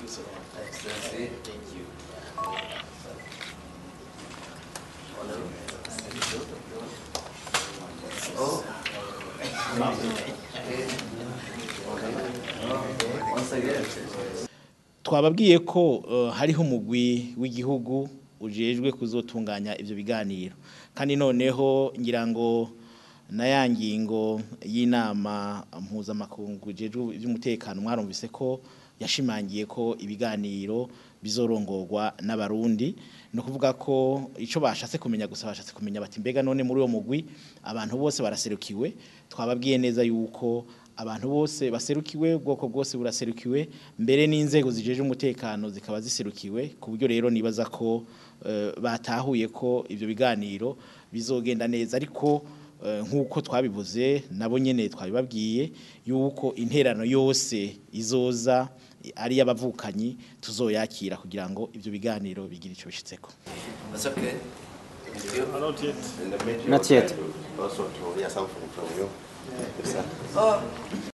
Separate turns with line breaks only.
you so much.
Excellency.
Thank you.
Oh. Okay. Once again.
Twababwiye ko hariho umugwi w'igihugu ujejwe kuzotunganya ivyo biganiro, kandi noneho ngira ngo na ya ngingo y'inama mpuzamakungu ijejwe ivy'umutekano mwarumvise ko yashimangiye ko ibiganiro bizorongorwa n'Abarundi. No kuvuga ko ico bashatse kumenya gusa, bashatse kumenya bati: "Mbega none muri uwo mugwi abantu bose baraserukiwe?" Twababwiye neza yuko abantu bose baserukiwe, ubwoko bwose buraserukiwe, mbere n'inzego zijeje umutekano zikaba ziserukiwe, ku buryo rero nibaza ko batahuye ko ivyo biganiro bizogenda neza. Ariko nk'uko twabivuze, nabo nyene twabibabwiye yuko interano yose izoza ari y'abavukanyi tuzoyakira kugira ngo ivyo biganiro bigire ico bishitseko.
That's okay. Thank you.
Not yet.
And the major
Not yet.
Also to hear something from you. Yes, sir.
Oh.